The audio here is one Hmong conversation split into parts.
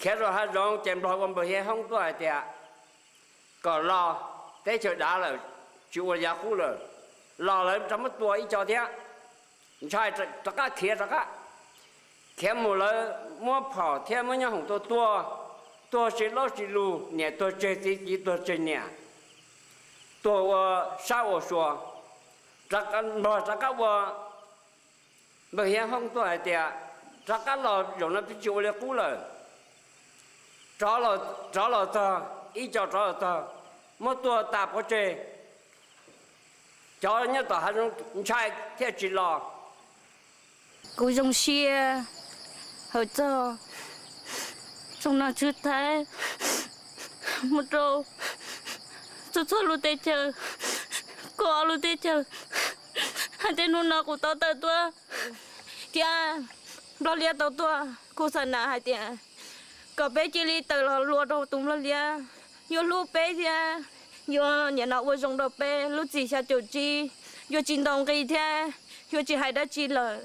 Khiav rau hav zoov ces nplog ua npawg Hiav Hoob tuaj hais tias kom los, teb chaws dav lawm, tsis ua yav qub lawm, los lawv rov muab tua ib co thiab. Ntshai rov qab khiav rov qab, khiav mus lawv muab phom thiab muab nyoob hoom tuaj tua, tuag tsis laub tsis lug, niam tuag tseg txiv, txiv tuag tseg niam, tuag ua sab ua sua. Nplog rov qab ua npawg Hiav Hoob tuaj hais tias rov qab los, zaum no twb tsis ua li qub lawm, rov los txog, ib co rov los txog, muab tua tas pov tseg. Cov nyob tom hav zoov ntshai thiaj tsis los. Kuv zoo siab hawm txog tsoom nom tswv Thaib mus rau txhua txhua lub teb chaws, kaum ob lub teb chaws, hais tias hnub no kuv tau tawm tuaj thiab Nplog Liab tau tuaj, kuv xav nas hais tias kom peb cia li tawm los luag rau tus Nplog Liab, yuav hlub peb thiab yuav nim no ua zoo rau peb lub txim xya caum tsib, yuav tsis ntaus nqi thiab yuav tsis hais dab tsi lawm.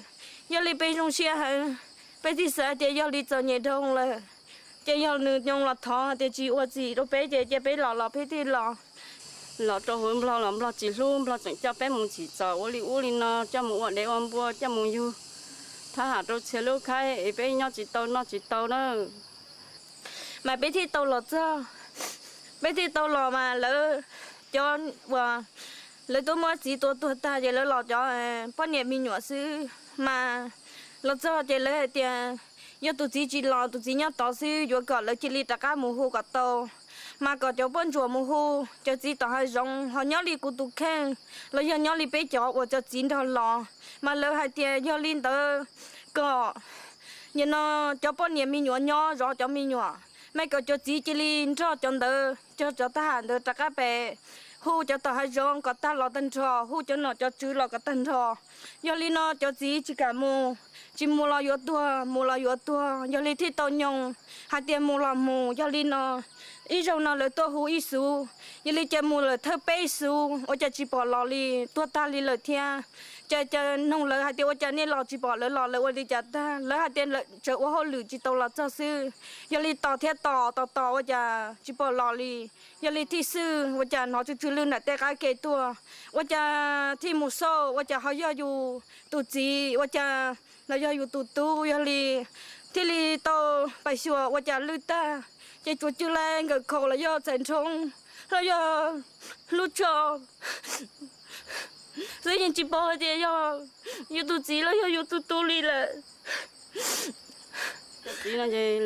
Yog li peb zoo siab heev, peb thiaj xav hais tias yog li txom nyem dhau lawm, ces yog nws nyob los thov hais tias tsis ua txim rau peb ces cia peb los los peb thiaj los. Los rau hauv Nplog los Nplog tsis hlub, Nplog tseem coj peb mus tsim txom ua li ub li no, coj mus ua dev ua npua, coj mus yug thab ham rau txhia lub khaib es peb nyob tsis tau noj tsis tau na. Mas peb thiaj tau los txog, peb thiaj tau los mas lawv cov uas lawv twb muab txiv tua tuag tag ces lawv los cov poj niam me nyuam xwb. Mas los txog ces lawv hais tias yog tus txiv tsis los, tus txiv nyob tod xwb, yuav kom lawv cia li rov qab mus hu kom tau, mas kom cov poj ntsuam mus hu cov txiv tom hav zoov ho nyob li kuv tus kheej los yog nyob li peb cov uas cov txiv nrog los. Mas lawv hais tias yog li ntawd kom nim no cov poj niam me nyuam nyob zov cov me nyuam, mas kom cov txiv cia li nrog cov ntawd cog cov thab ham ntawd rov qab pem, hu cov tom hav zoov kom tag los tag nrho, hu cov nom cov tswv los kom tag nrho. Yog li no cov txiv tsis kam mus, tsis mus los yuav tuag, mus los yuav tuag, yog li thiaj tau nyoog hais tias mus los mus. Yog li no ib zaug no lawv tuaj hu ib xub, yog li ces mus lawm thawj peb xub ua cas tsis pom los li, tuag tag li lawm thiab. Ces cas noog lawv hais tias ua cas nej los tsis pom lawv los, lawv ua li cas tag, lawv hais tias lawv tseem ua hauj lwm tsis tau los txog xwb. Yog li tos thiab tos, tos tos ua cas tsis pom los li. Yog li thiaj xwb ua cas hnov tsw tsw lwj nram tej qab ke tuaj, ua cas thiaj mus xauj ua cas ho yog yus tus txiv, ua cas los yog yus tus tub. Yog li thiaj li tau pais xyuas ua cas lwj tag, ces tsuas cw laj nkawm khaus los yog txhais nrhoob los yog lub tsho xwb, yeej tsis paub hais tias yog yus tus txiv los yog yus tus tub li lawm. Txiv no ces